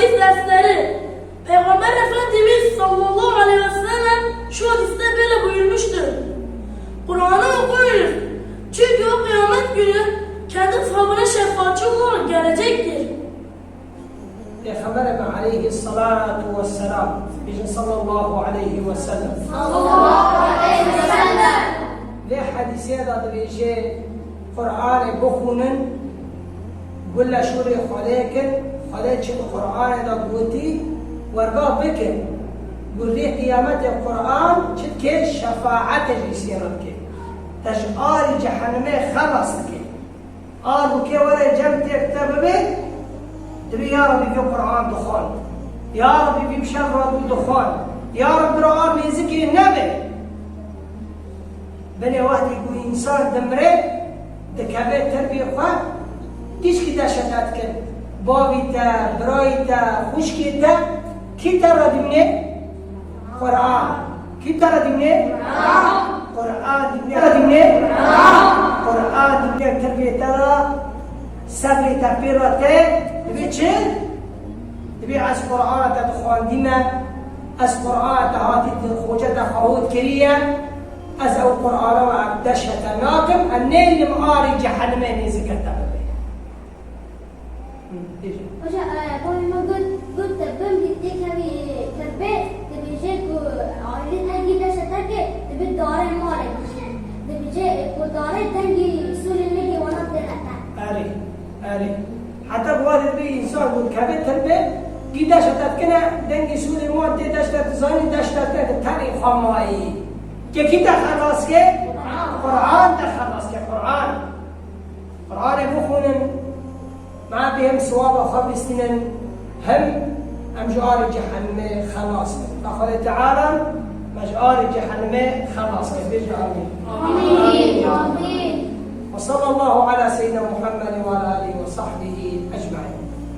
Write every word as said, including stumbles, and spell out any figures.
Hadis dersleri. Peygamber Efendimiz sallallahu aleyhi ve sellem şu hadiste böyle buyurmuştur: Kur'an'ı okuyunuz. Çünkü o kıyamet günü kendi sahabına şefaatçi olarak gelecektir. Peygamberimiz aleyhissalatu vesselam, bêjin sallallahu aleyhi ve sellem. Sallallahu aleyhi ve sellem. Vê hadisê de dibêje, Qur'anê bixwînin, gulle şûrê Xwedê kin, Xwedê çi di Qur'anê de gotî, werga bikin. Gurî qiyametê Qur'an çi dike, şefaetê ji îsê re dike. Te ji arî cehennemê xelas dike. Ar û kê were cem têk te bibe, dibê ya Rebî vê Qur'an dixwan. Ya Rebî vî şev re dû dixwan. Ya Rebî ra ar nêzikê nebe. Binê wextê ku însan dimre, dikeve tirbê xwe, tîşkî deşete dikin. Bavî te, birayî te, xwişkê te, kî te re dimîne? Qur'an. Kî te re dimîne? Qur'an dimîne. Te re dimîne? Qur'an dimîne, tirbê te re, sebrê te pê re te, dibê çi? Dibê ez Qur'ana te dixwandîme, ez Qur'ana te hatî di xoce te xwe hot kiriye, ez ew Qur'ana we ev deşete nakim, ez nêlim arê cehennemê nêzike te bibe. Hı, bêje. Hoca, e, bavê min got, got te bim têkevî, e, tirbê, dibêje ku ailê te gî deşete ke, dibê darê malê bişîne. Dibêje, e, ku darê dengî sûlê nigê wana têne te. Erê, erê. Heta bi wadê dibê însan ku dikeve tirbê, gî deşete dikine, dengî sûlê wan tê deşte dizanî, deşte dikine di tenê xwe mayî. Ke kî te xelas ke? Qur'an te xelas ke, Qur'an. Qur'anê bixwînin, me pê hem siwaba xwe bistînin, hem em ji arê cehennemê xelas bin. Xwedê Teala me ji arê cehennemê xelas ke. Bêje amîn. Amîn. Amîn. وصلى الله على سيدنا محمد وعلى آله وصحبه أجمعين.